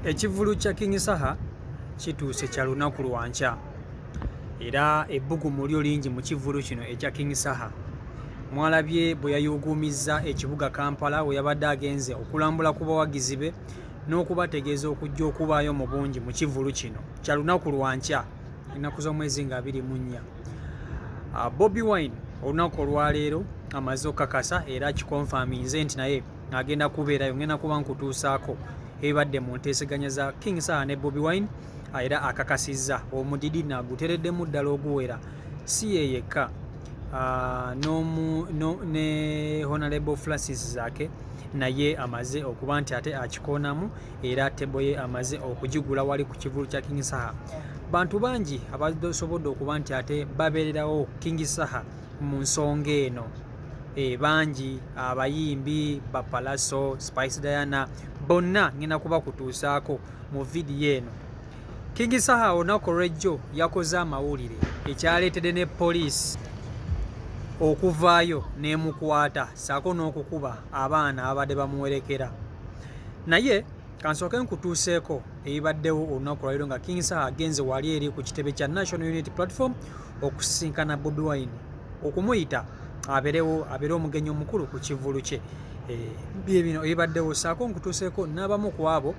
Ekivvulu kya King Saha kituuse kya lunaku lwa nkya era ebbugumu lyo lingi mu kivvulu kino ekya King Saha. Mwalabye bwe yayuuguumizza ekibuga Kampala we yabadde agenze okulambula ku bawagizi be n'okubategeeza okujja okubaayo mu bungi mu kivvulu kino kya lunaku lwa nkya ennaku z'omwezi nga 24. Bobi Wine olunaku olwaleero amaze okukakasa era akikonfaminze nti naye agenda kubeerayo. Ngenda kuba nkutuusaako ebibadde mu nteeseganya za King Saha ne Bobi Wine era akakasizza omudidi nagutereddemu ddala oguwera. Si ye yekka, ne Honorable Francis Zaake naye amaze okuba nti ate akikoonamu era table ye amaze okugigula wali ku kivulu kya King Saha. Bantu bangi abasobodde okuba nti ate babeererawo King Saha mu nsonga eno. Bangi abayimbi ba Pallaso, Spice Diana bonna ngenda kubakutuusaako mu vidiyo eno. King Saha olunaku olw'ejjo yakoze amawulire ekyaleetedde ne poliisi okuvaayo n'emukwata ssaako n'okukuba abaana ababadde bamuwerekera. Naye kansooke nkutuuseeko ebibaddewo olunaku lwaleero nga King Saha agenze wali eri ku kitebe kya National Unity Platform okusisinkana Bobi Wine okumuyita abeerewo abeere omugenyi omukulu ku kivvulu kye. Bye bino ebibaddewo ssaako nkutuuseeko n'abamu ku abo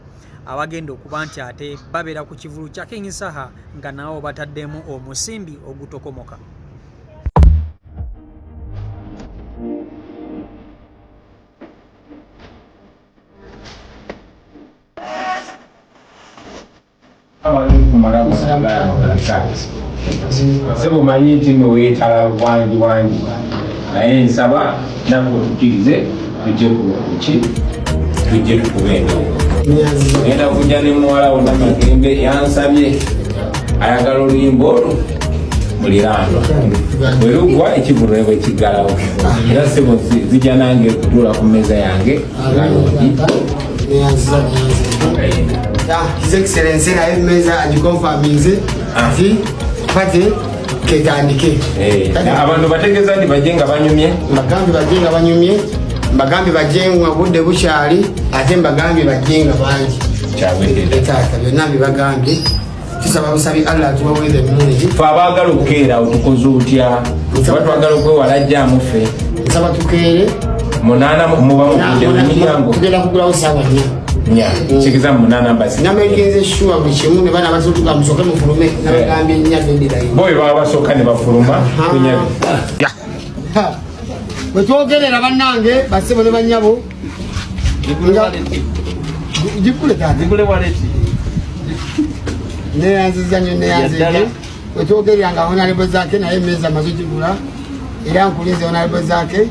abagenda okuba nti ate babeera ku kivvulu kya King Saha nga nabo bataddemu omusimbi ogutokomoka. Sebo, manyi nti no weetala wangi wangi, naye nsaba naffe otukkirize tujje kuki tujje tukube endongo. Ngenda kujja ne muwala wo Namagembe, yansabye ayagala oluyimba olwo muliraanwa bwe lugwa ekivulu ne bwe kiggalawo. Era sebo, zijja nange kutuula ku mmeeza yange ngalungi. His Excellency naye emmeeza agikonfaminze nti party ketandike. Abantu bategeeza nti bajje nga banyumye. Mbagambye bajje nga banyumye, mbagambye bajje nga budde bukyali, ate mbagambye bajje nga bangi. Kyawedde. Taata, byonna bibagambye, tusaba busabi Allah atubaweere ennungi. Fe abaagala okukeera otukoze otya? Oba twagala okwewala jjaamu ffe? Nsaba tukeere. 8 muba mugudde mu miryango. Tugenda kugulawo saawa 4. 4, kitegeeza mu 8 mbasi. Namakinze sure buli kimu ne baana basotuka musooke mufulume, nabagambye 4 deadline. Bo bwe baba basooka ne bafuluma kunyabi. Bwe twogerera bannange, bassebo ne bannyabo, gikule taata, neyanziza nnyo, neyanzige. Bwe twogerera nga Honorable Zaake naye emmeeza amaze gigula era nkulinze, Honorable Zaake,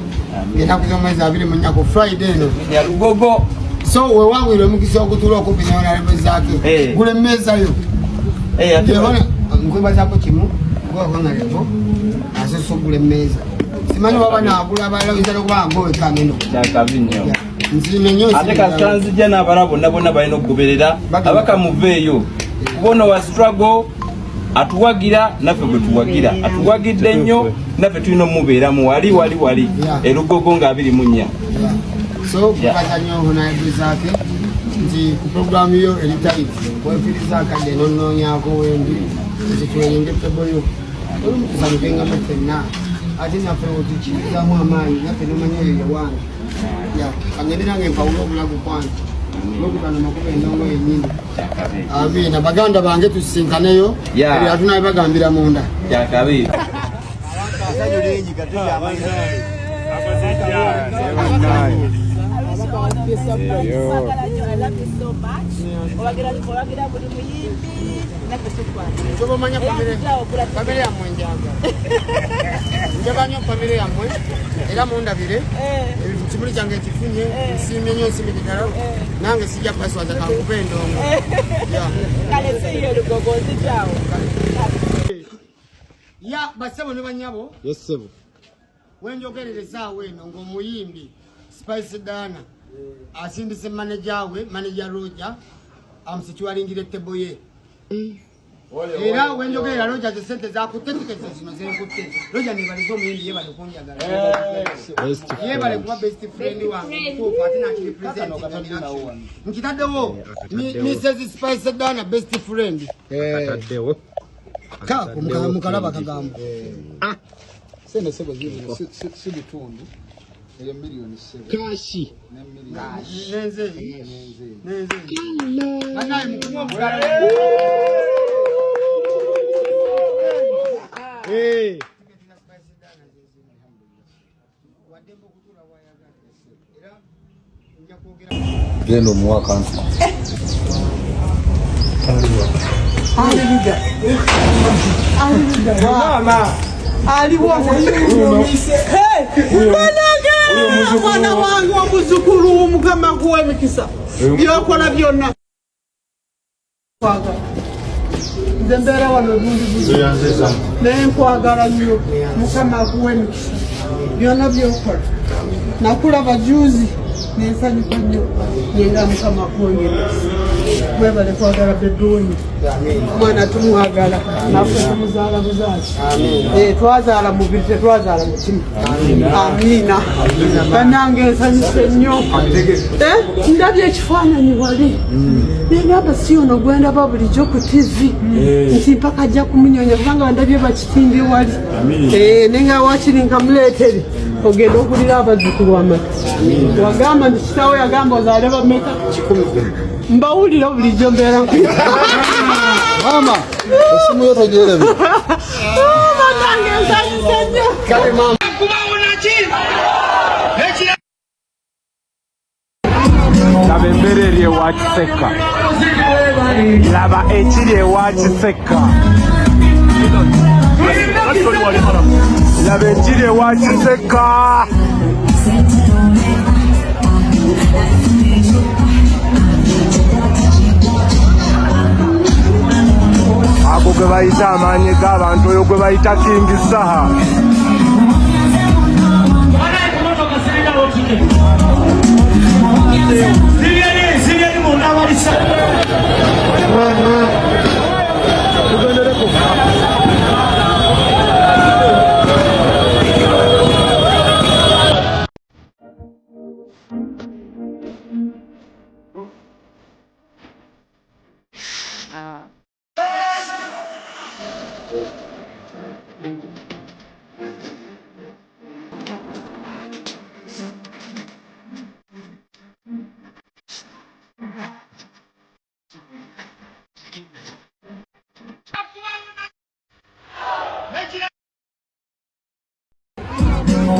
ng'ennaku z'omwezi 24 ku Friday eno. Lugogo. So wewanguyira omukisa okutuula okumpi ne Honorable Zaake, gula emmeeza yo. Nkwebazaako kimu, gwe Honorable asoose okugula emmeeza. Simanyi waba naagula abalala, oyinza nokuba nga gwe wekka agenda. Kyakabi nnyo. Nsiime nnyo. Ate nsiime. Kasita nzijja n'abala bonna bonna balina okugoberera. Abaka muveeyo kuba ono wa struggle atuwagira, naffe gwe tuwagira, atuwagidde nnyo, naffe tulina omubeeramu wali wali wali erugogo nga 24. Yeah. So kwebaza nnyo Honorable Zaake nti ku programu yo eri tight wefiiriza akadde nonoonyako wendi nti twerinde table yo, olumu tusanyukengamu ffenna, ate naffe otukirizamu amaanyi, naffe nomanya oyo yewange. Kangende nange mpawule obulago kwange olwokutano makuba endongo yennyini. Amiina, baganda bange, tusisinkaneyo. Ebyo tunabe bagambira munda. Kyakabi. Essanyu lingi kati amanyi. Owagira buli muyimbi, naffe tukwagala. Kyoba omanya, famire yammwe njagala, njagala nnyo famire yammwe era mundabire ekimuli kyange ekifunye. Nsiimye nnyo, nsiimye ddala, nange sijja kubaswaza, kankuba endongo. Yeah. Kale siyo Lugogo, nzijaawo. Ya bassebo ne bannyabo. Yes, sebo. Wenjogerera essaawa eno ng'omuyimbi Spice Diana asindise maneja we, Manager Roger, amusituwalingira e table ye. Era wenjogerera Roger ze sente zakutte tiketi zino zenkutte. Roger nebalize omuyimbi yebale kunjagala. Yebale kuba best friend wange mutuufu ate nakiri present. Nkitaddewo Mrs Spice Dana best friend. Akataddewo. Kako mukalaba kagambo. Ah. Sente sebo ziri si bitundu. Eyo miliyoni sebo. Kashi. Ne miliyoni. Nenze. Nenze. Nenze. Banaye mukumwa mukala. Eh. Genda omuwa akantu. Mwana wange omuzukulu Mukama akuwa emikisa byokola byonna. Nze mbeera wano bungi naye nkwagala nnyo Mukama akuwa emikisa byonna byokola. Nakulaba juzi nensanyuka nnyo nenga Mukama akuwongera emikisa. Webale kwagala beduuni mwana tumwagala naffe tumuzaala buzazi. Twazaala mubiri tetwazaala mutima. Amiina. Bannange nsanyuse nnyo. Ndabye ekifaananyi wali nengamba si ono gwendaba bulijjo ku TV nti mpaka ajja kumunyonya kubanga ndabye bakitimbye wali nenga wakiri nkamuleetere ogenda okulira abazzukulu amata. Wagamba nti kitaawe yagamba ozaale bameka mbawulira bulijjo mbeera. Mama, esimu yo togyerabira. Bannange nsanyuse nnyo. Kale mama. Laba embeera eri ewa Kiseka. Laba ekiri ewa Kiseka. Laba ekiri ewa Kiseka. Ago ge bayita amaanyi g'abantu oyo gwe bayita King Saha.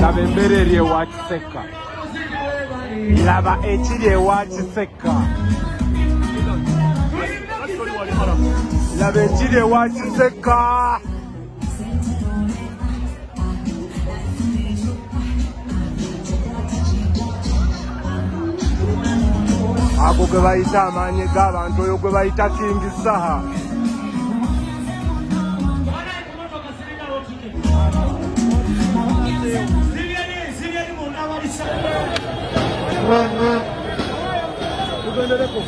Laba embeera eri ewa Kiseka. Laba ekiri ewa Kiseka. Laba ekiri ewa Kiseka. Ago ge bayita amaanyi g'abantu oyo gwe bayita King Saha. Tugendereko.